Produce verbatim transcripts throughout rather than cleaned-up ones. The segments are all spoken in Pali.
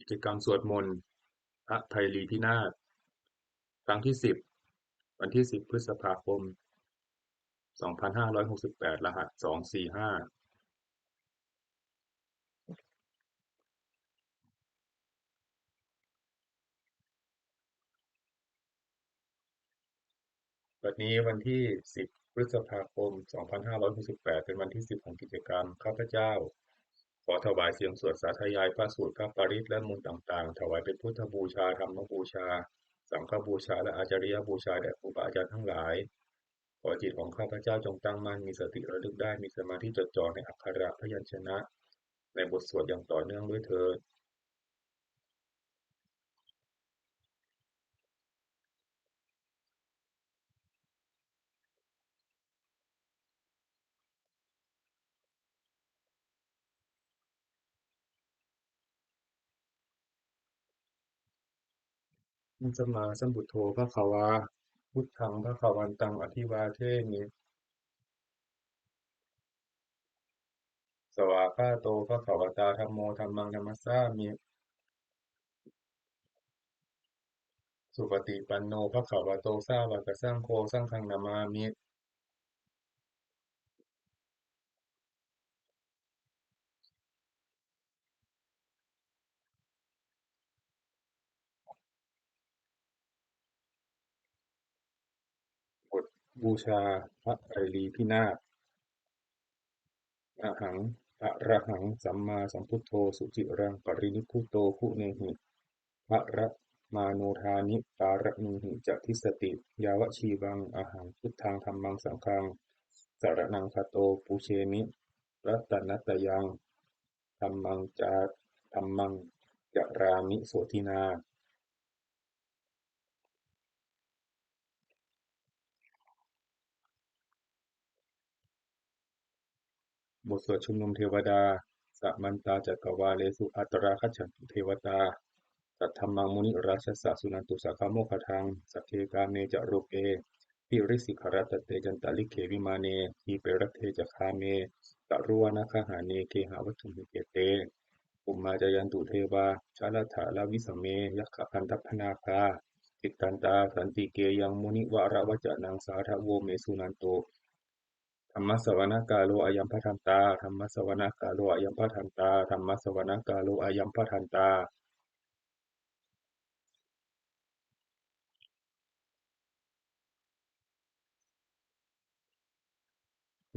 กิจกรรมสวดมนต์พระไพรีพินาศ ครั้งที่สิบ วันที่สิบ พฤษภาคม สองพันห้าร้อยหกสิบแปด รหัส สองสี่ห้า บัดนี้วันที่สิบ พฤษภาคม สองพันห้าร้อยหกสิบแปด เป็นวันที่สิบ ของกิจกรรม ข้าพเจ้า ขอถวายเสียงสวดสาธยายพระสูตรพระปริตรและมนต์ต่างๆ ถวายเป็นพุทธบูชา ธรรมบูชา สังฆบูชา และอาจาริยบูชาแด่ครูบาอาจารย์ทั้งหลาย ขอจิตของข้าพเจ้าจงตั้งมั่น มีสติระลึกได้ มีสมาธิจดจ่อในอักขระพยัญชนะ ในบทสวดอย่างต่อเนื่องด้วยเทอญ Sammāsambuddho bhagavā, buddhaṃ bhagavantaṃ abhivādemi. Svākkhāto bhagavatā dhammo, dhammaṃ namassāmi. Supaṭipanno bhagavato sāvakasaṅgho, saṅghaṃ namāmi. บทบูชาพระไพรีพินาศ Arahaṃ arahaṃ sammāsambuddho suciraṃ parinibbuto guṇehi paramānodāni pāramīhi ca dissati yāvajīvaṃ ahaṃ buddhaṃ dhammaṃ saṅghaṃ saraṇaṃ gato pūjemi ratanattayaṃ dhammaṃ ca dhammaṃ carāmi sotthinā. บทสวดชุมนุมเทวดา Samantā cakkavāḷesu atrāgacchantu devatā, saddhammaṃ munirājassa suṇantu saggamokkhadaṃ. Sagge kāme ca rūpe girisikharataṭe cantalikkhe vimāne, dīpe raṭṭhe ca gāme taruvanagahane gehavatthumhi khette, bhummā cāyantu devā jalathalavisame yakkhagandhabbanāgā, tiṭṭhantā santike yaṃ munivaravacanaṃ sādhavo me suṇantu. Dhammassavanakālo ayam bhadantā. Dhammassavanakālo ayam bhadantā. Dhammassavanakālo ayam bhadantā.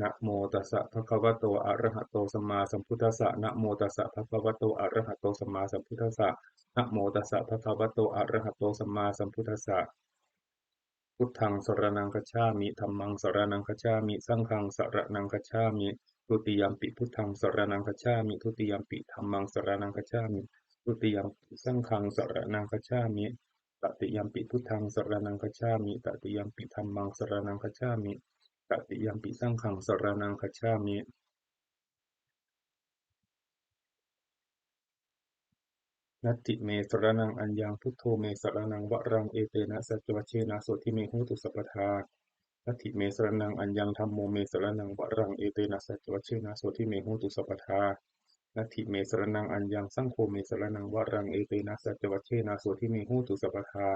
Namo tassa bhagavato arahato sammāsambuddhassa. Namo tassa bhagavato arahato sammāsambuddhassa. Namo tassa bhagavato arahato sammāsambuddhassa. Buddhaṃ saraṇaṃ gacchāmi. Dhammaṃ saraṇaṃ gacchāmi. Saṅghaṃ saraṇaṃ gacchāmi. Dutiyampi buddhaṃ saraṇaṃ gacchāmi. Dutiyampi dhammaṃ saraṇaṃ gacchāmi. Dutiyampi saṅghaṃ saraṇaṃ gacchāmi. Tatiyampi buddhaṃ saraṇaṃ gacchāmi. Tatiyampi dhammaṃ saraṇaṃ gacchāmi. Tatiyampi saṅghaṃ saraṇaṃ gacchāmi. Natthi me saraṇaṃ aññaṃ, buddho me saraṇaṃ varaṃ, etena saccavajjena sotthi me hotu sabbadā. Natthi me saraṇaṃ aññaṃ, dhammo me saraṇaṃ varaṃ, etena saccavajjena sotthi me hotu sabbadā. Natthi me saraṇaṃ aññaṃ, saṅgho me saraṇaṃ varaṃ, etena saccavajjena sotthi me hotu sabbadā.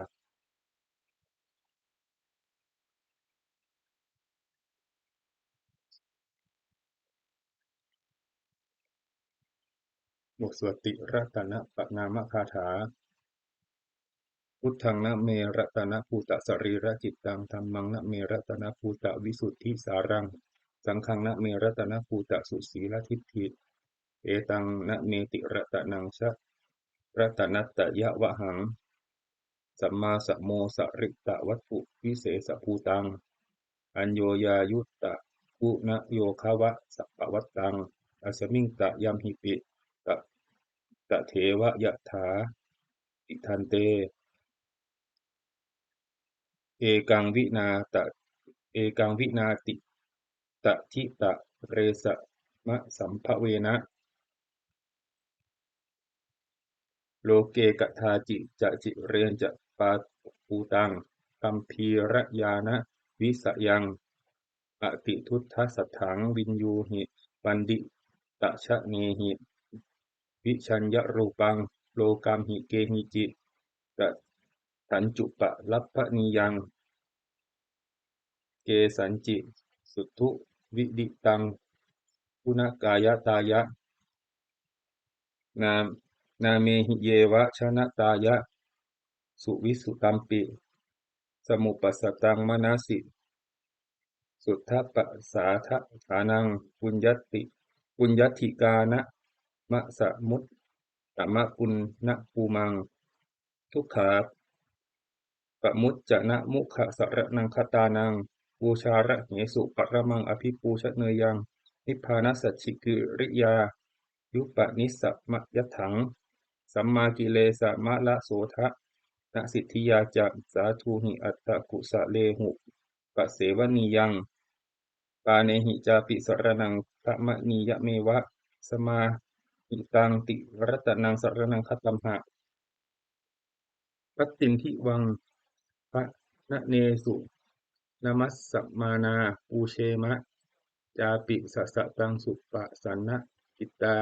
บทสวดติรัตนปนามคาถา Buddhaṃ na me ratanabhūtasarīracittaṃ, dhammaṃ na me ratanabhūtavisuddhisāraṃ, saṅghaṃ na me ratanabhūtasusīladiṭṭhi, etaṃ na me tiratanaṃ ja- ratanattayavhaṃ, sammāsamosaritavatthu visesabhūtaṃ, aññoññayuttaguṇayogavasapavattaṃ, asmiṃ tayamhipi ta- tadeva yathā iddhante, ekaṃ vinā ta- ekaṃ vinā ti- tacittāresamasambhavena, loke kadāci ca cireñca pāturattaṃ, gambhīrañāṇavisayaṃ atiduddasatthaṃ, viññūhi paṇḍitajanehi, vijaññarūpaṃ lokamhi kehici, tadaññupalabbhanīyaṃ kesañci suṭṭhu viditaṃ guṇakāyatāya, nā- nāmehi yeva janatāya, suvisuddhampi samuppasattaṃ manasi, suddhapasādaṭhānaṃ puññatti- puññatthikānamasamuttamapuṇṇabhūmaṃ, dukkhā pamuccanamukkhasaraṇaṃ gatānaṃ, pūjārahesu paramaṃ abhipūjaneyyaṃ, nibbānasacchikiriyāyupanissamayadhaṃ, sammākilesamalasoṭṭhanasiddhiyā ca, sādhūhi atha kusalehu pasevanīyaṃ, pāṇehi cāpi saraṇaṃ gamanīyameva, samāhitaṃ tiratanaṃ saraṇaṃ gatamha, pattindivaṃ bhaṇanesu namassamānā, pūjema cāpi sasataṃ suppasannacittā,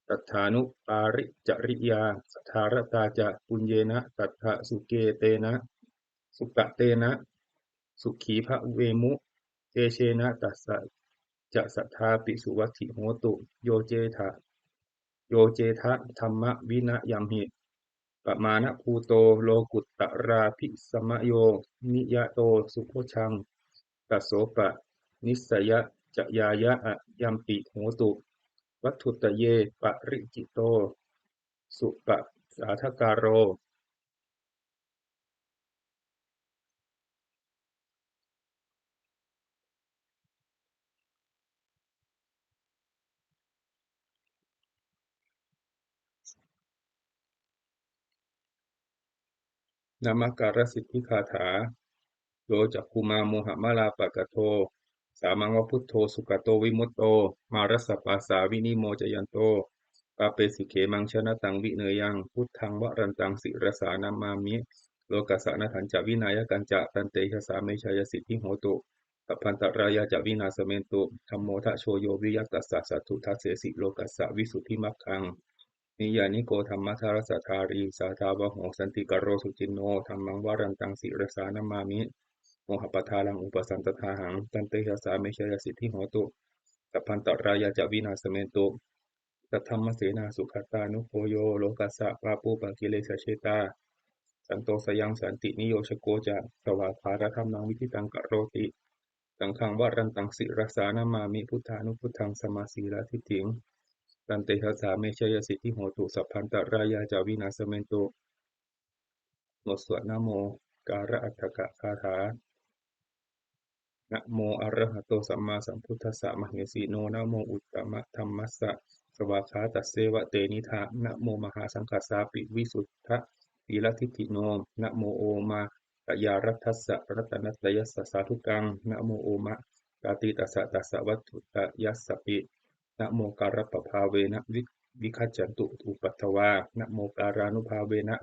saddhānupāricariyā saddhāradā ca, puññena tattha suketena sukatena sukhī bhavemu, tejena tassa ca saddhāpi suvatthi hotu. Yo cetha yo cetha dhammavinayamhi pamāṇabhūto, lokuttarābhisamayo niyato subojjhaṃ, tassopanissayañāya ayampi hotu, vatthuttaye paricito supasādākāro. Namakārasiddhigāthā. Yo cakkhumā mohamalāpakaṭṭho, sāmaṃ va buddho sugato vimutto, mārassa pāsā vinimocayanto, pāpesi khemaṃ janataṃ vineyyaṃ, buddhaṃ varantaṃ sirasā namāmi, lokassa nāthañca vināyakañca, tantejasā me jayasiddhi hotu, sabbantarāyā ca vināsamentu. Dhammo dhajo yo viya tassa, satthu dassesi lokassa visuddhimaggaṃ, niyyāniko dhammadharassa dhārī, sātāvaho santikaro suciṇṇo, dhammaṃ varantaṃ sirasā namāmi, mohappadālaṃ upasantadāhaṃ, tantejasā me jayasiddhi hotu, sabbantarāyā ca vināsamentu. Saddhammasenā sugatānugo yo, lokassa pāpūpakilesajetā, santo sayaṃ santiniyojako ca, svākkhātadhammaṃ viditaṃ karoti, saṅghaṃ varantaṃ sirasā namāmi, buddhānubuddhaṃ samasīladiṭṭhiṃ, tantejasā me jayasiddhi hotu, sabbantarāyā ca vināsamentu. บทสวดนโมการะอัฏฐกะคาถา Namo arahato sammāsambuddhassa mahesino, namo uttamadhammassa svākkhātasseva tenidha, namo mahāsaṅghassāpi visuddhasīladiṭṭhino, namo omakātiyaraddhassa ratanattayassa sādhukaṃ, namo omakātītassa tassa vatthuttayassapi, namokārappabhāvena vi- vigacchantu upaddavā, namokārānubhāvena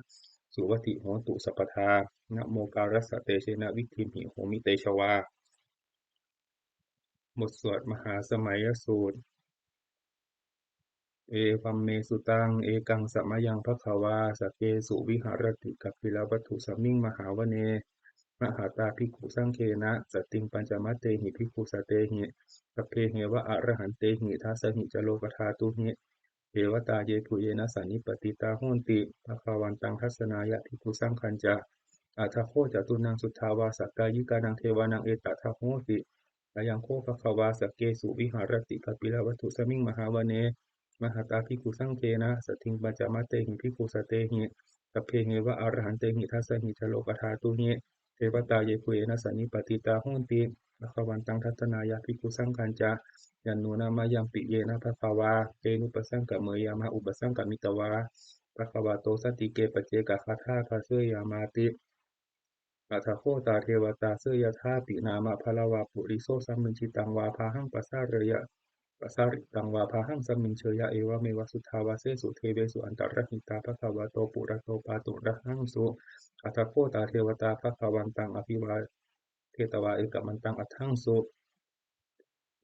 suvatthi hotu sabbadā, namokārassa tejena vidhimhi homi tejavā. บทสวดมหาสมัยสูตร Evaṃ me sutaṃ. Ekaṃ samayaṃ bhagavā sakkesu viharati kapilavatthusmiṃ mahāvane mahatā bhikkhusaṅghena saddhiṃ pañcamattehi bhikkhusatehi sabbeheva arahantehi, dasahi ca lokadhātūhi devatā yebhuyyena sannipatitā honti bhagavantaṃ dassanāya bhikkhusaṅghañca. Atha kho catunnaṃ suddhāvāsakāyikānaṃ devānaṃ etadahosi: Ayaṃ kho bhagavā sakkesu viharati kapilavatthusmiṃ mahāvane mahatā bhikkhusaṅghena saddhiṃ pañcamattehi bhikkhusatehi sabbeheva arahantehi, dasahi ca lokadhātūhi devatā yebhuyyena sannipatitā honti bhagavantaṃ dassanāya bhikkhusaṅghañca. Yannūna mayampi yena bhagavā tenupasaṅkameyyāma, upasaṅkamitvā bhagavato santike paccekagāthā bhāseyyāmāti. Atha kho tā devatā seyyathāpi nāma balavā puriso sammiñjitaṃ vā bāhaṃ pasāreyya, pasāritaṃ vā bāhaṃ sammiñjeyya, evameva suddhāvāsesu devesu antarahitā bhagavato purato pāturahaṃsu. Atha kho tā devatā bhagavantaṃ abhivādetvā ekamantaṃ aṭṭhaṃsu.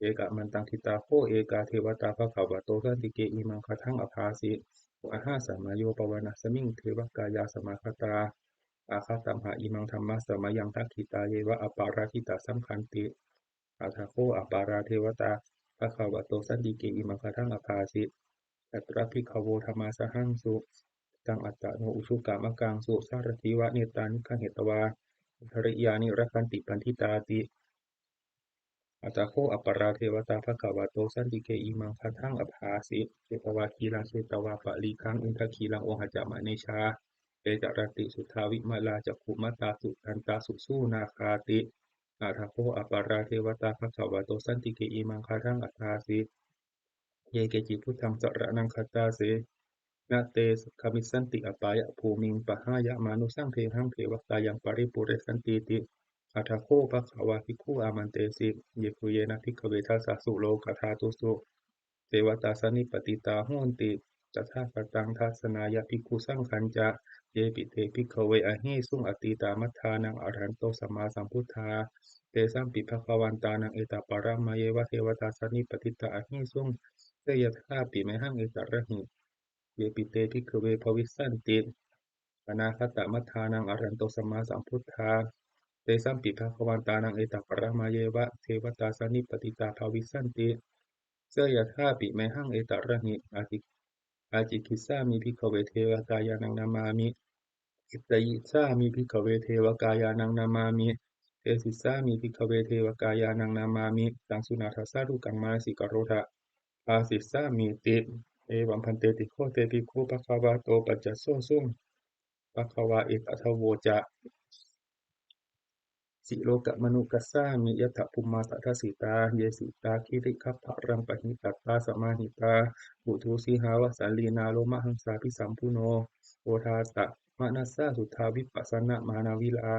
Ekamantaṃ ṭhitā kho ekā devatā bhagavato santike imaṃ gāthaṃ abhāsi: Mahāsamayo pavanasmiṃ, devakāyā samāgatā; āgatamha imaṃ dhammasamayaṃ, dakkhitāyeva aparājitasaṅghanti. Atha kho aparā devatā bhagavato santike imaṃ gāthaṃ abhāsi: Tatra bhikkhavo dhammasāhaṃsu, taṃ attano ujukamakaṃsu; sārathīva nettāni gahetvā, indriyāni rakkhanti paṇḍitāti. Atha kho aparā devatā bhagavato santike imaṃ gāthaṃ abhāsi: Chetvā khīlaṃ chetvā palighaṃ, indakhīlaṃ ohacca manejā; te caranti suddhā vimalā, cakkhumatā sudantā susunāgāti. Atha kho aparā devatā bhagavato santike imaṃ gāthaṃ abhāsi: Ye keci buddhaṃ saraṇaṃ gatāse, na te gamissanti apāyabhūmiṃ; pahāya mānusaṃ dehaṃ, devakāyaṃ paripūressantīti. Atha kho bhagavā bhikkhū āmantesi: Yebhuyyena bhikkhave dasasu lokadhātūsu devatā sannipatitā honti tathāgataṃ dassanāya bhikkhusaṅghañca. Yepi te bhikkhave ahesuṃ atītamaddhānaṃ arahanto sammāsambuddhā, tesampi bhagavantānaṃ etaparamāyeva devatā sannipatitā ahesuṃ, seyyathāpi mayhaṃ etarahi. Yepi te bhikkhave bhavissanti anāgatamaddhānaṃ arahanto sammāsambuddhā, tesampi bhagavantānaṃ etaparamāyeva devatā sannipatitā bhavissanti, seyyathāpi mayhaṃ etarahi. Āci- ācikkhissāmi bhikkhave devakāyānaṃ nāmāni; kittayissāmi bhikkhave devakāyānaṃ nāmāni; desissāmi bhikkhave devakāyānaṃ nāmāni; taṃ suṇātha sādhukaṃ manasikarotha bhāsissāmīti. Evaṃ bhanteti kho te bhikkhū bhagavato paccassosuṃ. Bhagavā etadavoca: Silokamanukassāmi, yattha bhummā tadassitā; ye sitā girigabbharaṃ, pahitattā samāhitā. Puthū sīhāva sallīnā, lomahaṃsābhisambhuno; odātamanasā suddhā, vippasannamanāvilā.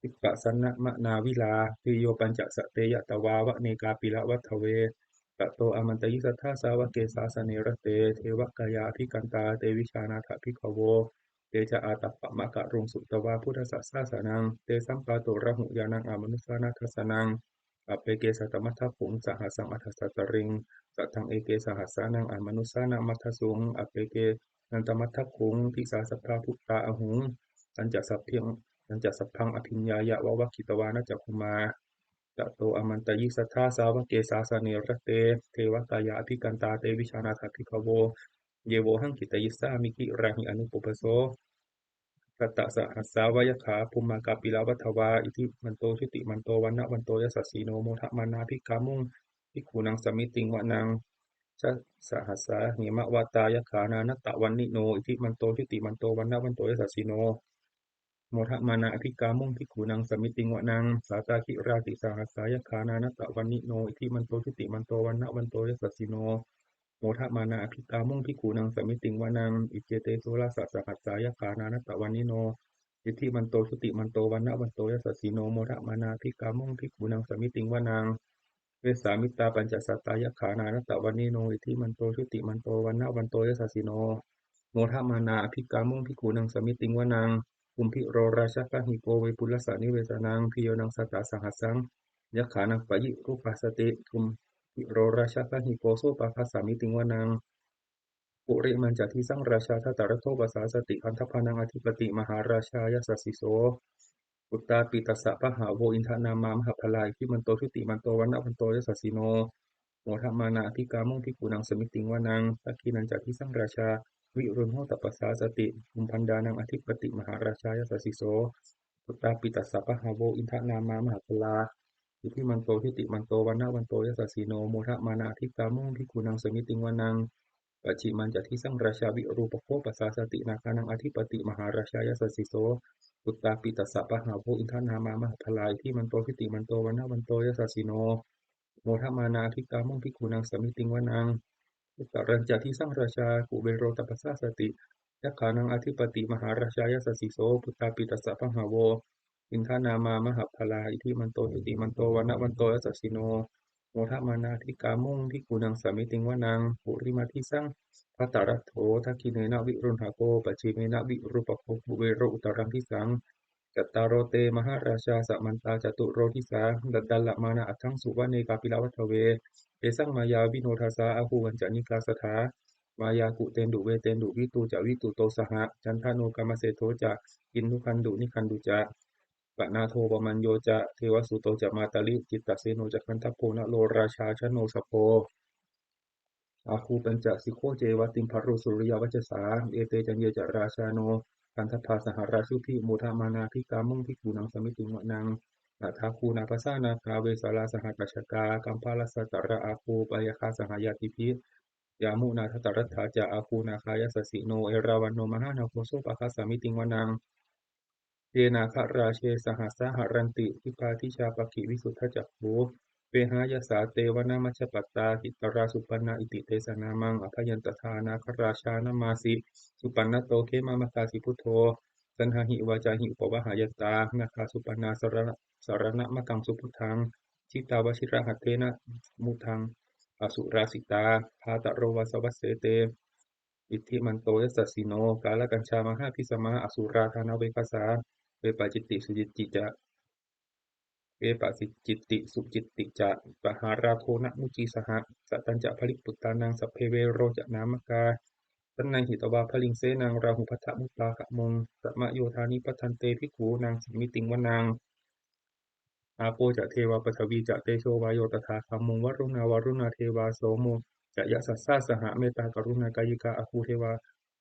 Vippasannamanāvilā. Bhiyyo pañcasate ñatvā, vane kāpilavatthave; tato āmantayi satthā, sāvake sāsane rate. Devakāyā abhikkantā, te vijānātha bhikkhavo; te ca ātappamakaruṃ, sutvā buddhassa sāsanaṃ. Tesampāturahu ñāṇaṃ, amanussāna dassanaṃ; appeke satamaddakkhuṃ, sahassaṃ atha sattariṃ. Sataṃ eke sahassānaṃ, amanussānamaddasuṃ; appekenantamaddakkhuṃ, disā sabbā phuṭā ahuṃ. Tañca sabbaṃ, tañca sabbaṃ abhiññāya, vavakkhitvāna cakkhumā; tato āmantayi satthā, sāvake sāsane rate. Devakāyā abhikkantā, te vijānātha bhikkhavo; ye vohaṃ kittayissāmi, girāhi anupubbaso. Sattasahassā va yakkhā, bhummā kāpilavatthavā; iddhimanto jutimanto, vaṇṇavanto yasassino; modamānā abhikkāmuṃ, bhikkhūnaṃ samitiṃ vanaṃ. Chasahassā hemavatā, yakkhā nānattavaṇṇino; iddhimanto jutimanto, vaṇṇavanto yasassino; modamānā abhikkāmuṃ, bhikkhūnaṃ samitiṃ vanaṃ. Sātāgirā tisahassā, yakkhā nānattavaṇṇino; iddhimanto jutimanto, vaṇṇavanto yasassino; modamānā abhikkāmuṃ, bhikkhūnaṃ samitiṃ vanaṃ. Iccete soḷasasahassā, yakkhā nānattavaṇṇino; iddhimanto jutimanto, vaṇṇavanto yasassino; modamānā abhikkāmuṃ, bhikkhūnaṃ samitiṃ vanaṃ. Vessāmittā pañcasatā, yakkhā nānattavaṇṇino; iddhimanto jutimanto, vaṇṇavanto yasassino; modamānā abhikkāmuṃ, bhikkhūnaṃ samitiṃ vanaṃ. Kumbhīro rājagahiko, vepullassa nivesanaṃ; bhiyyo naṃ satasahassaṃ, yakkhānaṃ payirupāsati; kumbhīro rājagahiko, sopāga samitiṃ vanaṃ. Purimañca disaṃ rājā, dhataraṭṭho pasāsati; gandhabbānaṃ ādhipati, mahārājā yasassi so. Puttāpi tassa bahavo, indanāmā mahabbalā; iddhimanto jutimanto, vaṇṇavanto yasassino; modamānā abhikkāmuṃ, bhikkhūnaṃ samitiṃ vanaṃ. Dakkhiṇañca disaṃ rājā, virūḷho tappasāsati; kumbhaṇḍānaṃ ādhipati, mahārājā yasassi so. Puttāpi tassa bahavo, indanāmā mahabbalā; iddhimanto jutimanto, vaṇṇavanto yasassino; modamānā abhikkāmuṃ, bhikkhūnaṃ samitiṃ vanaṃ. Pacchimañca disaṃ rājā, virūpakkho pasāsati; nāgānaṃ ādhipati, mahārājā yasassi so. Puttāpi tassa bahavo, indanāmā mahabbalā; iddhimanto jutimanto, vaṇṇavanto yasassino; modamānā abhikkāmuṃ, bhikkhūnaṃ samitiṃ vanaṃ. Uttarañca disaṃ rājā, kuvero tappasāsati; yakkhānaṃ ādhipati, mahārājā yasassi so. Puttāpi tassa bahavo, indanāmā mahabbalā; iddhimanto jutimanto, vaṇṇavanto yasassino; modamānā abhikkāmuṃ, bhikkhūnaṃ samitiṃ vanaṃ. Purimaṃ disaṃ dhataraṭṭho, dakkhiṇena virūḷhako; pacchimena virūpakkho, kuvero uttaraṃ disaṃ. Cattāro te mahārājā samantā caturo disā, daddallamānā aṭṭhaṃsu vane kāpilavatthave. Tesaṃ māyāvino dāsā āgū vañcanikā saṭhā, māyā kuṭeṇḍu veṭeṇḍu viṭū ca viṭuṭo saha. Candano kāmaseṭṭho ca kinnughaṇḍu nighaṇḍu ca, panādo opamañño ca devasūto ca mātali. Cittaseno ca gandhabbo naḷorājā janosabho, āgū pañcasikho ceva timbarū suriyavacchasā. Ete caññe ca rājāno gandhabbā saha rājubhi, modamānā abhikkāmuṃ bhikkhūnaṃ samitiṃ vanaṃ. Athāgū nābhasā nāgā vesālā sahatacchakā, kambalassatarā āgū pāyāgā saha ñātibhi. Yāmunā dhataraṭṭhā ca āgū nāgā yasassino, erāvaṇo mahānāgo sopāga samitiṃ vanaṃ. Ye nāgarāje sahasā haranti, dibbā dijā pakkhi visuddhacakkhū, vehāyasā te vanamajjhapattā, citrā supaṇṇā iti tesa nāmaṃ. Abhayantadā nāgarājānamāsi, supaṇṇato khemamakāsi buddho, saṇhāhi vācāhi upavhayantā, nāgā supaṇṇā sara-, saraṇamakaṃsu buddhaṃ. Jitā vajirahatthena samuddaṃ asurā sitā, bhātaro vāsavassete iddhimanto yasassino. Kālakañjā mahābhismā asurā dānaveghasā, vepacitti sucitti ca, vepacitti sucitti ca pahārādo namucī saha. Satañca baliputtānaṃ sabbe verocanāmakā, sannayhitvā baliṃ senaṃ rāhubhaddamupāgamuṃ. Samayodāni bhaddante bhikkhūnaṃ samitiṃ vanaṃ. Āpo ca devā paṭhavī ca tejo vāyo tadāgamuṃ, varuṇā vāruṇā devā somo ca yasasā saha. Mettākaruṇākāyikā āgū devā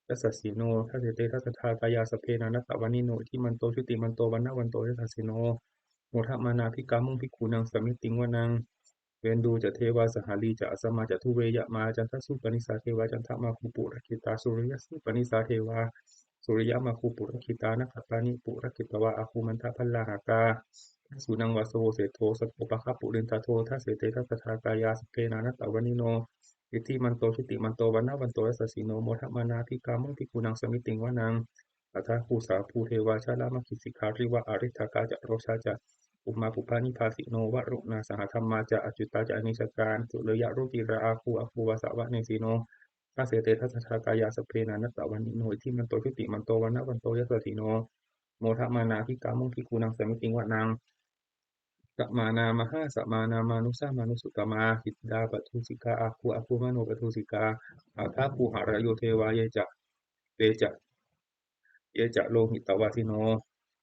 yasassino, dasete dasadhā kāyā sabbe nānattavaṇṇino, iddhimanto jutimanto vaṇṇavanto yasassino, modamānā abhikkāmuṃ bhikkhūnaṃ samitiṃ vanaṃ. Veṇḍū ca devā sahalī ca asamā ca duve yamā, candassūpanisā devā candamāgū purakkhitā, suriyassūpanisā devā suriyamāgū purakkhitā, nakkhattāni purakkhitvā āgū mandavalāhakā. Vasūnaṃ vāsavo seṭṭho sakkopāga purindado, dasete dasadhā kāyā sabbe nānattavaṇṇino, iddhimanto jutimanto vaṇṇavanto yasassino, modamānā abhikkāmuṃ bhikkhūnaṃ samitiṃ vanaṃ. Athāgū sahabhū devā jalamaggisikhāriva, ariṭṭhakā ca rojā ca ummāpupphanibhāsino, varuṇā sahadhammā ca accutā ca anejakā, sūleyyarucirā āgū āgū vāsavanesino, dasete dasadhā kāyā sabbe nānattavaṇṇino, iddhimanto jutimanto vaṇṇavanto yasassino, modamānā abhikkāmuṃ bhikkhūnaṃ samitiṃ vanaṃ. Samānā mahāsamānā mānusā mānusuttamā, khiḍḍāpadūsikā āgū āgū manopadūsikā, athāgū harayo devā ye ca, ye ca, ye ca lohitavāsino,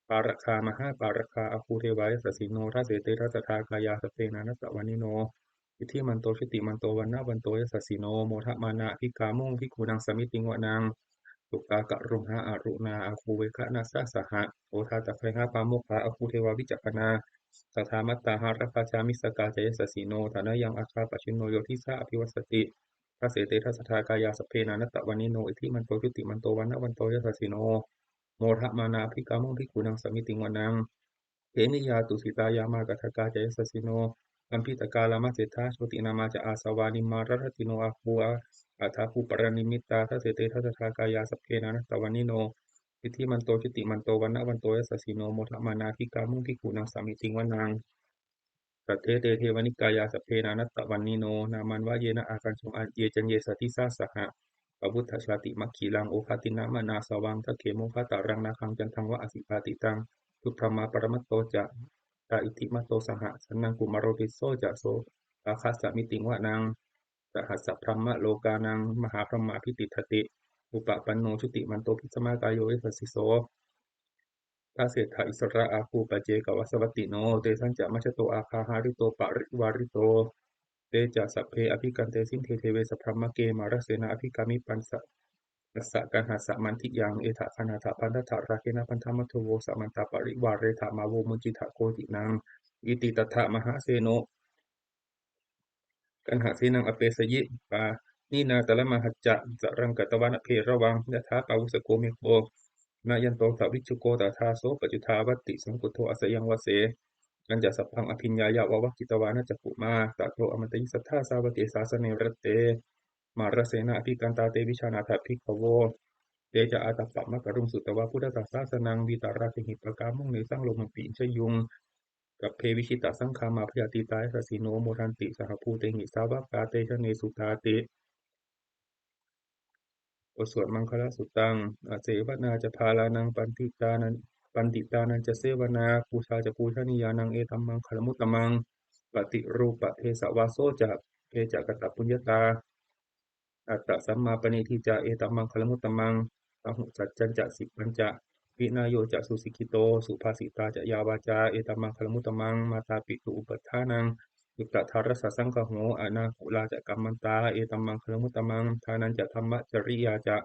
pāragā mahāpāragā āgū devā yasassino, dasete dasadhā kāyā sabbe nānattavaṇṇino, iddhimanto jutimanto vaṇṇavanto yasassino, modamānā abhikkāmuṃ bhikkhūnaṃ samitiṃ vanaṃ. Sukkā karumhā aruṇā āgū veghanasā saha, odātagayhā pāmokkhā āgū devā vicakkhaṇā, sadāmattā hāragajā missakā ca yasassino, thanayaṃ āgā pajjunno yo disā abhivassati, dasete dasadhā kāyā sabbe nānattavaṇṇino, iddhimanto jutimanto vaṇṇavanto yasassino, modamānā abhikkāmuṃ bhikkhūnaṃ samitiṃ vanaṃ. Khemiyā tusitā yāmā kaṭṭhakā ca yasassino, lambītakā lāmaseṭṭhā jotināmā ca āsavā, nimmānaratino āgū athāgū paranimmitā, dasete dasadhā kāyā sabbe nānattavaṇṇino, iddhimanto jutimanto vaṇṇavanto yasassino, modamānā abhikkāmuṃ bhikkhūnaṃ samitiṃ vanaṃ. Saṭṭhete devanikāyā sabbe nānattavaṇṇino, nāmanvayena āgañchuṃ ye caññe sadisā saha, pavutthajātimakhilaṃ oghatiṇṇamanāsavaṃ, dakkhemoghataraṃ nāgaṃ candaṃva asitātitaṃ, subrahmā paramatto ca iddhimato saha, sanaṅkumāro tisso ca sopāga samitiṃ vanaṃ. Sahassabrahmalokānaṃ mahābrahmābhitiṭṭhati, upapanno jutimanto bhismākāyo yasassi so, dasettha issarā āgū paccekavasavattino, tesañca majjhato āgā hārito parivārito, te ca sabbe abhikkante sinde deve sabrahmake, mārasenā abhikkāmi passa passa kaṇhassa mandiyaṃ, etha gaṇhatha bandhatha rāgena bandhamatthu vo, samantā parivāretha mā vo muñcittha koci naṃ. Iti tattha mahāseno kaṇhasenaṃ apesayi, pāṇinā talamāhacca saraṃ katvāna bheravaṃ, yathā pāvussako megho nayanto savijjuko, tadā so paccudāvatti saṅkuddho asayaṃvase. Tañca sabbaṃ abhiññāya vavakkhitvāna cakkhumā, tato āmantayi satthā sāvake sāsane rate, mārasenā abhikkantā te vijānātha bhikkhavo. Te ca ātappamakaruṃ sutvā buddhassa sāsanaṃ, vītarāgehi pakkāmuṃ nesaṃ lomampi iñjayuṃ. Sabbe vijitasaṅgāmā bhayātītā yasassino, modanti saha bhūtehi sāvakā te janesutāti. บทสวดมังคลสุตตัง Asevanā ca bālānaṃ paṇḍitānañca paṇḍitānañca sevanā, pūjā ca pūjanīyānaṃ, etammaṅgalamuttamaṃ. Paṭirūpadesavāso ca, ye ca katapuññatā, attasammāpaṇidhi ca, etammaṅgalamuttamaṃ. Bāhusaccañca sippañca, vinayo ca susikkhito, subhāsitā ca yā vācā, etammaṅgalamuttamaṃ. Mātāpituupaṭṭhānaṃ, puttadārassa saṅgaho, anākulā ca kammantā, etammaṅgalamuttamaṃ. Dānañca dhammacariyā ca,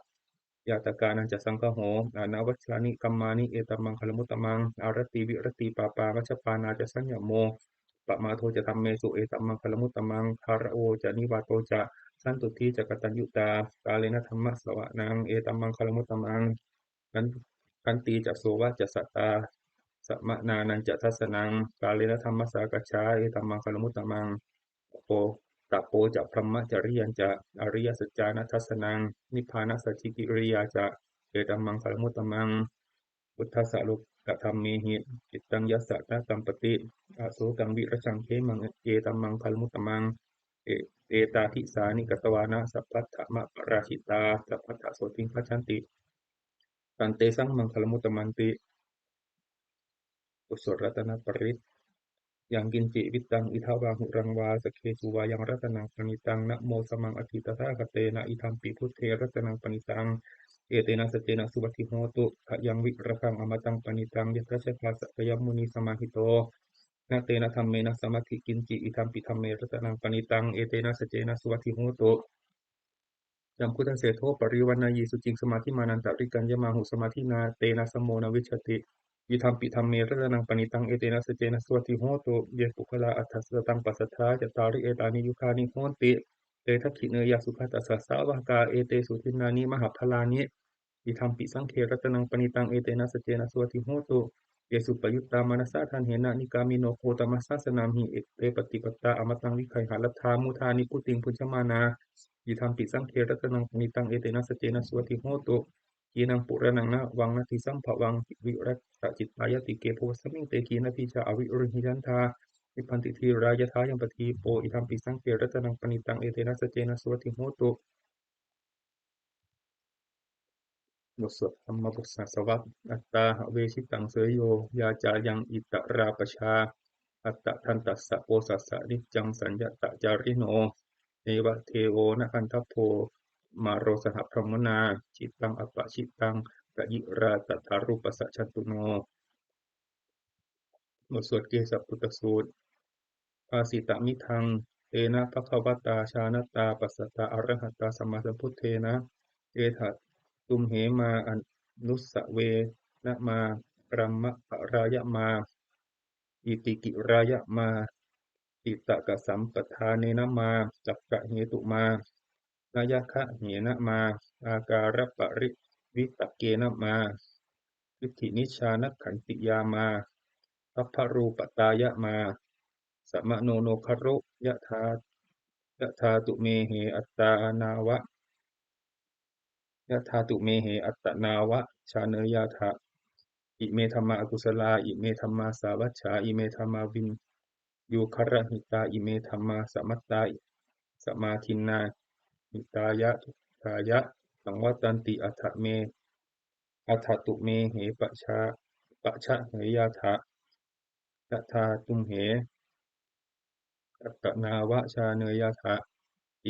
ñātakānañca saṅgaho, anavajjāni kammāni, etammaṅgalamuttamaṃ. Āratī viratī pāpā, majjapānā ca saññamo, appamādo ca dhammesu, etammaṅgalamuttamaṃ. Gāravo ca nivāto ca, santuṭṭhī ca kataññutā, kālena dhammassavanaṃ, etammaṅgalamuttamaṃ. Khan- khantī ca sovacassatā, samaṇānañca dassanaṃ, kālena dhammasākacchā, etammaṅgalamuttamaṃ. Tapo, tapo ca brahmacariyañca, ariyasaccāna dassanaṃ, nibbānasacchikiriyā ca, etammaṅgalamuttamaṃ. Uddhassa lokadhammehi, cittaṃ yassa na kampati, asokaṃ virajaṃ khemaṃ, etammaṅgalamuttamaṃ. E- Etādisāni katvāna, sabbatthamaparājitā, sabbattha sotthiṃ gacchanti, tantesaṃ maṅgalamuttamanti. บทสวดรัตนปริตร Yaṅkiñci vittaṃ idha vā huraṃ vā, saggesu vā yaṃ ratanaṃ paṇītaṃ, na no samaṃ atthi tathāgatena, idampi buddhe ratanaṃ paṇītaṃ, etena saccena suvatthi hotu. Khayaṃ virajaṃ amataṃ paṇītaṃ, yadajjhagā sakyamunī samāhito, na tena dhammena samatthi kiñci, idampi dhamme ratanaṃ paṇītaṃ, etena saccena suvatthi hotu. Yaṃ buddhaseṭṭho parivaṇṇayī, suciṃ samādhimānantarikaññamāhu, samādhinā tena samo na vijjati, idampi dhamme ratanaṃ paṇītaṃ, etena saccena suvatthi hotu. Ye puggalā aṭṭha sataṃ pasatthā, cattāri etāni yugāni honti, te dakkhiṇeyyā sugatassa sāvakā, etesu dinnāni mahapphalāni, idampi saṅghe ratanaṃ paṇītaṃ, etena saccena suvatthi hotu. Ye suppayuttā manasā daḷhena, nikkāmino gotamasāsanamhi, te pattipattā amataṃ vigayha, laddhā mudhā nibbutiṃ bhuñjamānā, idampi saṅghe ratanaṃ paṇītaṃ, etena saccena suvatthi hotu. Khīṇaṃ purāṇaṃ navaṃ natthi sambhavaṃ, virattacittāyatike bhavasmiṃ, te khīṇabījā aviruḷhichandā, nibbanti dhīrā yathāyampadīpo, idampi saṅghe ratanaṃ paṇītaṃ, etena saccena suvatthi hotu. บทสวดธรรมบทสาสวะ Attā havesitaṃ seyyo, yā cāyaṃ itarā pajā, attadantassa posassa niccaṃ, saññatacārino, neva devo na gandhabbo, mārō saha brahmunā, jitaṃ apajitaṃ, kayirā tathārūpassa, chanduṇṇo. บทสวดเกสสะปุตตสูตร Bhāsitamidaṃ tena bhagavatā jānatā passatā arahatā sammāsambuddhena, etha tumhe mā anussavena mā brahmabarāya mā itikirāya mā titakasampadanena mā takahetu mā nayagahena mā ākāraparivitakkena mā diṭṭhinijjhānakkhantiyā mā sabbarūpatāya mā samāno no kharo yathā yathā tumhehi attānāva yathā tumhehi attānāva jāneyyātha. Ime dhammā akusalā, ime dhammā sāvajjā, ime dhammā viññūgarahitā, ime dhammā samattā samādinnā hitāya sukhāya saṃvattanti. Atha me atha tumhehi pajā pajaheyyātha yathā tumhe attānāva jāneyyātha.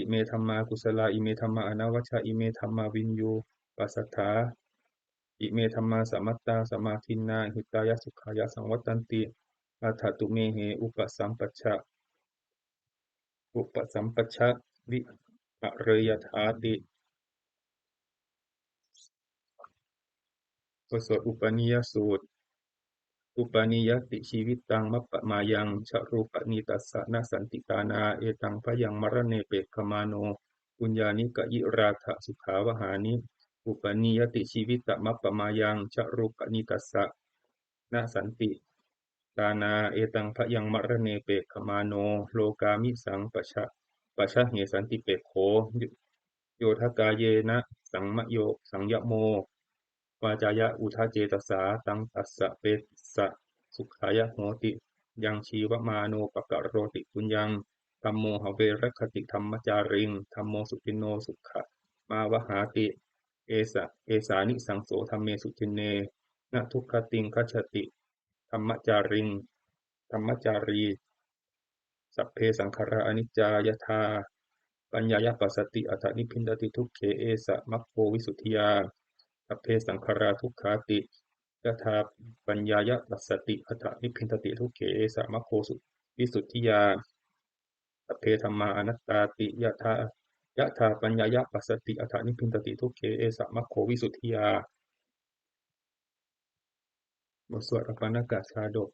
Ime dhammā kusalā, ime dhammā anavajjā, ime dhammā viññūpasaṭṭhā, ime dhammā samattā samādinnā hitāya sukhāya saṃvattanti. Atha tumhehi upasampajja upasampajja vihareyyāthāti. บทสวดอุปนิยสูตร Upanīyati jīvitaṃ mappamāyaṃ, jarūpaṇītassa na santi tāṇā, etaṃ bhayaṃ maraṇe pekkhamāno, puññāni kayirātha sukhāvahāni. Upanīyati jīvitamappamāyaṃ, jarūpaṇītassa na santi tāṇā, etaṃ bhayaṃ maraṇe pekkhamāno, lokāmisaṃ paja pajahe santipekkho. Yo yodhakāyena saṃyo saṃyamo, vācāya uda cetasā, taṃ tassa passa sukhāya hoti. Yaṃ jīvamāno pakaroti puññaṃ, dhammo have rakkhati dhammacāriṃ, dhammo suciṇṇo sukhamāvahāti. Esa esānisaṃso dhamme suciṇṇe na duggatiṃ gacchati dhammacāriṃ dhammacārī. Sabbe saṅkhārā aniccā yathāpaññāya passati atha nibbindati dukkhe, esa maggo visuddhiyā. Sabbe saṅkhārā dukkhāti yathāpaññāya passati atha nibbindati dukkhe, esa maggo su- visuddhiyā. Sabbe dhammā anattāti yathā yathāpaññāya passati atha nibbindati dukkhe, esa maggo visuddhiyā. บทสวดอัปปณกชาดก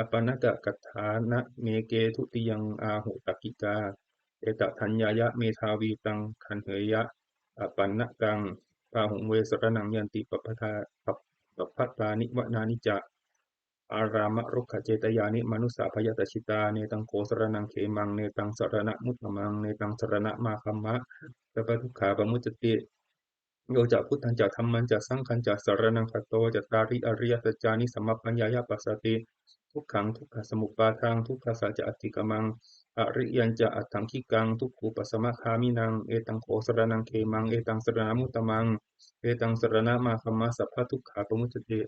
Appaṇṇakaṭṭhānameke dutiyaṃ āhu takkikā, etadaññāya medhāvī taṃ gaṇheyya appaṇṇakaṃ. Bāhuṃ ve saraṇaṃ yanti pabbaṭā- pab- pabbaṭāni vanāni ca, ārāmarukkhacetyāni manussā bhayadaṭṭhitā. Netaṃ kho saraṇaṃ khemaṃ, netaṃ saraṇamuttamaṃ, netaṃ saraṇamāgamma, sabbadukkhā pamuccati. Yo ca buddhañca dhammañca saṅghañca saraṇaṃ gato, cattāri ariyasaccāni sammappaññāya passati, dukkhaṃ dukkhasamuppādaṃ dukkhassa ca atikkamaṃ, ariyañca aṭṭhaṅgikaṃ dukkhūpasamagāminaṃ. Etaṃ kho saraṇaṃ khemaṃ, etaṃ saraṇamuttamaṃ, etaṃ saraṇamāgamma, sabbadukkhā pamuccati.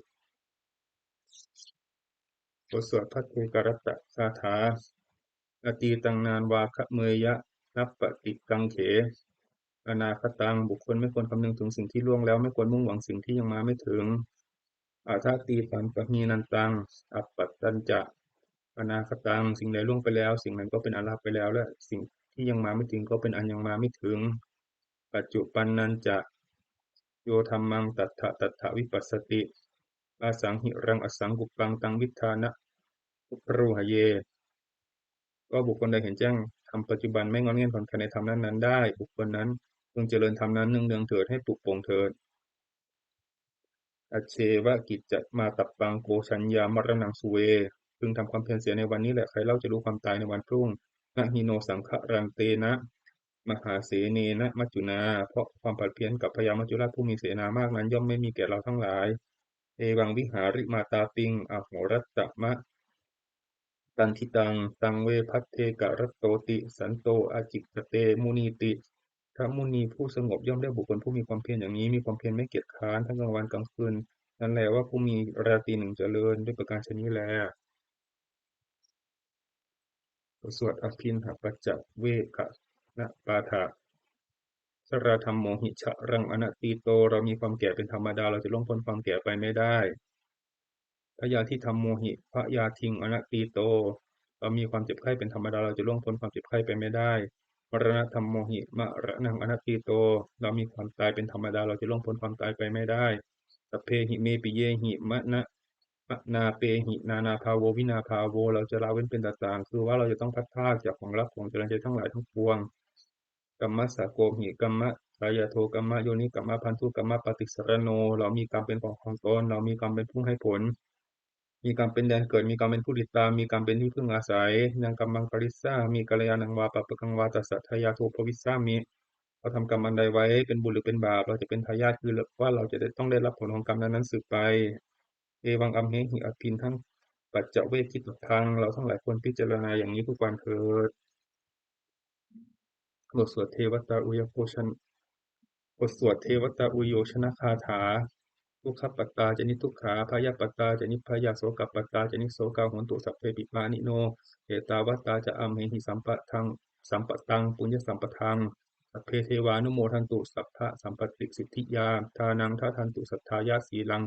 บทสวดภัทเทกรัตตคาถา Atītaṃ nānvāgameyya nappaṭikaṅkhe anāgataṃ. บุคคลไม่ควรคำนึงถึงสิ่งที่ล่วงแล้ว ไม่ควรมุ่งหวังสิ่งที่ยังมาไม่ถึง Adatītampahīnantaṃ appattañca anāgataṃ. สิ่งใดล่วงไปแล้ว สิ่งนั้นก็เป็นอันละไปแล้ว และสิ่งที่ยังมาไม่ถึงก็เป็นอันยังมาไม่ถึง Paccuppannañca yo dhammaṃ tattha tattha vipassati, asaṃhiraṃ asaṅkuppaṃ taṃ viddhā na upabrūhaye. ก็บุคคลใดเห็นแจ้งธรรมปัจจุบัน ไม่ง่อนแง่นคลอนแคลนในธรรมนั้นๆได้ บุคคลนั้นพึงเจริญธรรมนั้นเนืองๆเถิด ให้ปลุกปลงเถิด Ajjeva kiccamātappaṃ ko jaññā maraṇaṃ suve. พึงทำความเพียรเสียในวันนี้แหละ ใครเล่าจะรู้ความตายในวันพรุ่ง Na hi no saṅgarantena mahāsenena maccunā. เพราะความผัดเพี้ยนกับพญามัจจุราชผู้มีเสนามากนั้น ย่อมไม่มีแก่เราทั้งหลาย Evaṃ vihārimātāpiṃ ahorattamatanditaṃ, taṃ ve bhaddekarattoti santo ācikkhate munīti. พระมุนีผู้สงบย่อมเรียกบุคคลผู้มีความเพียรอย่างนี้ มีความเพียรไม่เกียจคร้านทั้งกลางวันกลางคืน นั้นแลว่าผู้มีราตรีหนึ่งเจริญ ด้วยประการฉะนี้แล บทสวดอภิณหปัจจเวกขณปาฐะ Jarādhammomhi jaraṃ anatīto. เรามีความแก่เป็นธรรมดา เราจะล่วงพ้นความแก่ไปไม่ได้ Byādhidhammomhi byādhiṃ anatīto. เรามีความเจ็บไข้เป็นธรรมดา เราจะล่วงพ้นความเจ็บไข้ไปไม่ได้ Maraṇadhammomhi maraṇaṃ anatīto. เรามีความตายเป็นธรรมดา เราจะล่วงพ้นความตายไปไม่ได้ Sabbehi me piyehi mana manāpehi nānābhāvo vinābhāvo. เราจะละเว้นเป็นต่างๆ คือว่าเราจะต้องพลัดพรากจากของรักของเจริญใจทั้งหลายทั้งปวง Kammassako hi kammadāyādo kammayoni kammabandhu kammapaṭisaraṇo. เรามีกรรมเป็นของของตน เรามีกรรมเป็นผู้ให้ผล มีกรรมเป็นแดนเกิด มีกรรมเป็นผู้ติดตาม มีกรรมเป็นที่พึ่งอาศัย Yaṃ kammaṃ karissāmi kalyāṇaṃ vā pāpakaṃ vā tassa dāyādo bhavissāmi. เราทำกรรมอันใดไว้ เป็นบุญหรือเป็นบาป เราจะเป็นทายาท คือว่าเราจะได้ต้องได้รับผลของกรรมนั้นๆสืบไป Evaṃ amhehi abhiṇhaṃ paccavekkhitabbā. เราทั้งหลายควรพิจารณาอย่างนี้ทุกวันเถิด บทสวดเทวตาอุยโยชน บทสวดเทวตาอุยโยชนคาถา Dukkhappattā ca niddukkhā bhayappattā ca nibbhayā sokappattā ca nissokā hontu sabbepi pāṇino. Ettāvatā ca amhehi sambhataṃ sambhataṃ puññasampadaṃ sabbe devānumodantu sabbasampattisiddhiyā. Dānaṃ dadantu saddhāya sīlaṃ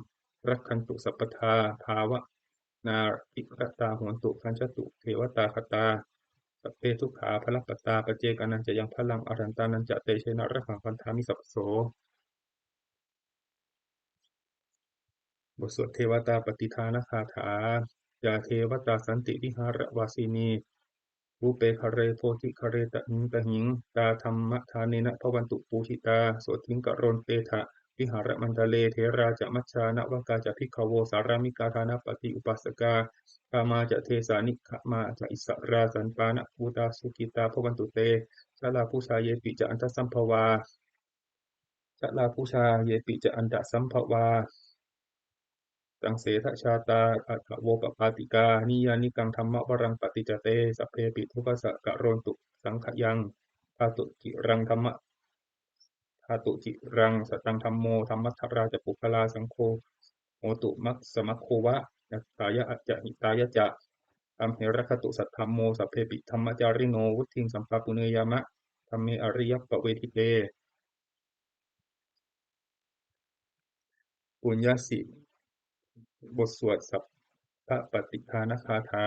rakkhantu sabbadā bhāvanābhiratā hontu gacchantu devatāgatā. Sabbe dukkhā balappattā paccekānañca yaṃ balaṃ arahantānañca tejena rakkhaṃ bandhāmi sabbaso. บทสวดเทวตาปัตติทานคาถา Yā devatā santi vihāravāsinī thūpe ghare bodhighare tahiṃ tahiṃ, tā dhammadānena bhavantu pūjitā sotthiṃ karontedha vihāramaṇḍale. Therā ca majjhā navakā ca bhikkhavo sārāmikā dānapatī upāsakā, gāmā ca desā nigamā ca issarā sappāṇabhūtā sukhitā bhavantu te. Jalābujā yepi ca aṇḍasambhavā, jalābujā yepi ca aṇḍasambhavā saṃsedajātā athavopapātikā, niyyānikaṃ dhammavaraṃ paṭicca te, sabbepi dukkhassa karontu saṅkhayaṃ. Ṭhātu ciraṃ dhamma, ṭhātu ciraṃ sataṃ dhammo, dhammaddharā ca puggalā, saṅgho hotu mak- samaggova, atthāya ca hitāya ca. Amhe rakkhatu saddhammo, sabbepi dhammacārino, vuḍḍhiṃ sampāpuṇeyyāma, dhamme ariyappavedite. ปุญญสิ บทสวดสัพพปฏิทานคาถา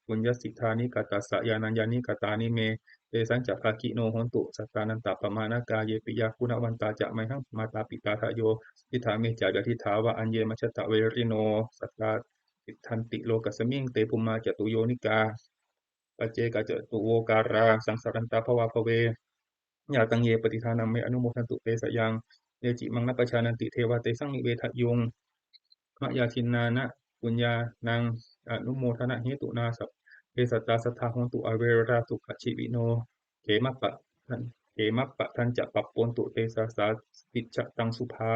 Puññassidāni katassa yānaññāni katāni me, tesañca bhāgino hontu sattānantappamāṇakā. Ye piyā guṇavantā ca mayhaṃ mātā pitā dayo, diṭṭhā me ca ñātidhāva aññe majjhattā verino, sattā tiṭṭhanti lokasmiṃ te bhummā catuyonikā paccekacatuvokārā saṃsarantā bhavābhave. Yā taṃ ye paṭidānaṃ me anumodantu te sayaṃ, ye ci maṃ na pajānanti devā tesaṃ nivedayuṃ. Mayā dinnāna puññānaṃ anumodanāhetunā sabbe sattā sadā hontu averā sukhajīvino, khemappadañca bhavantu te sadā sijjhataṃ subhā.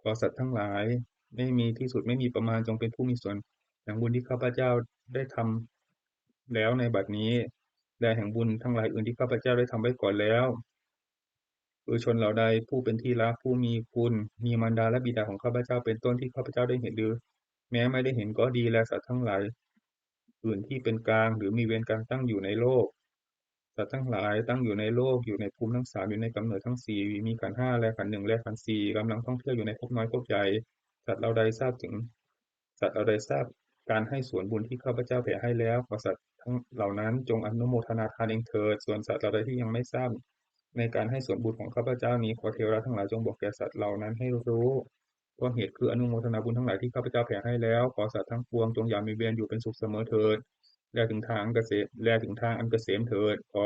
ขอสัตว์ทั้งหลายไม่มีที่สุดไม่มีประมาณจงเป็นผู้มีส่วนแห่งบุญที่ข้าพเจ้าได้ทำแล้วในบัดนี้ และแห่งบุญทั้งหลายอื่นที่ข้าพเจ้าได้ทำไว้ก่อนแล้ว ปุถุชนเหล่าใดผู้เป็นที่รักผู้มีคุณ มีมารดาและบิดาของข้าพเจ้าเป็นต้นที่ข้าพเจ้าได้เห็นหรือแม้ไม่ได้เห็นก็ดี และสัตว์ทั้งหลายอื่นที่เป็นกลางหรือมีเวรกันตั้งอยู่ในโลก สัตว์ทั้งหลายตั้งอยู่ในโลก อยู่ในภูมิทั้งสาม อยู่ในกำเนิดทั้งสี่ มีขันธ์ห้าและขันธ์หนึ่งและขันธ์สี่ กำลังท่องเที่ยวอยู่ในภพน้อยภพใหญ่ สัตว์เหล่าใดทราบถึง สัตว์เหล่าใดทราบการให้ส่วนบุญที่ข้าพเจ้าแผ่ให้แล้ว ขอสัตว์ทั้งเหล่านั้นจงอนุโมทนาทานเองเถิด ส่วนสัตว์เหล่าใดที่ยังไม่ทราบในการให้ส่วนบุญของข้าพเจ้านี้ ขอเทวดาทั้งหลายจงบอกแก่สัตว์เหล่านั้นให้รู้ เพราะเหตุคืออนุโมทนาบุญทั้งหลายที่ข้าพเจ้าแผ่ให้แล้ว ขอสัตว์ทั้งปวงจงอย่ามีเวรอยู่เป็นสุขเสมอเถิด และถึงทางอันเกษม และถึงทางอันเกษมเถิด ขอ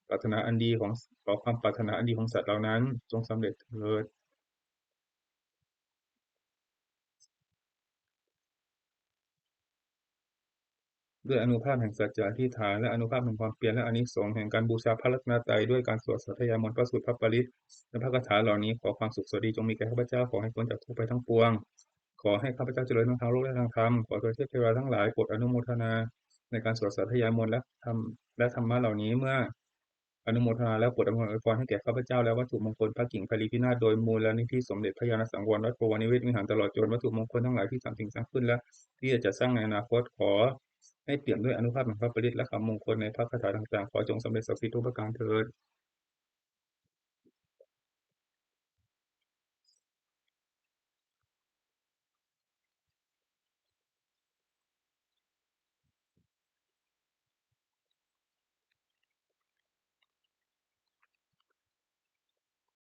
ปรารถนาอันดีของ ขอความปรารถนาอันดีของสัตว์เหล่านั้นจงสำเร็จเถิด ด้วยอานุภาพแห่งสัจจะอธิษฐาน และอานุภาพแห่งความเพียร และอานิสงส์แห่งการบูชาพระรัตนตรัย ด้วยการสวดสาธยายมนต์ พระสูตร พระปริตร และพระคาถาเหล่านี้ ขอความสุขสวัสดีจงมีแก่ข้าพเจ้า ขอให้พ้นจากทุกข์ภัยทั้งปวง ขอให้ข้าพเจ้าเจริญทั้งทางโลกและทางธรรม ขอเทวดาทั้งหลายโปรดอนุโมทนาในการสวดสาธยายมนต์และธรรม และธรรมะเหล่านี้ เมื่ออนุโมทนาแล้วโปรดอำนวยอวยพรให้แก่ข้าพเจ้า และวัตถุมงคลพระกิ่งไพรีพินาศ โดยมูลนิธิสมเด็จพระญาณสังวรวัดบวรนิเวศวิหาร ตลอดจนวัตถุมงคลทั้งหลายที่สร้าง สิ่งสร้างขึ้น และที่จะจัดสร้างในอนาคต ขอให้เปี่ยมด้วยอานุภาพแห่งพระปริตรและคำมงคลในพระคาถาต่างๆ ขอจงสำเร็จศักดิ์สิทธิ์ทุกประการเถิด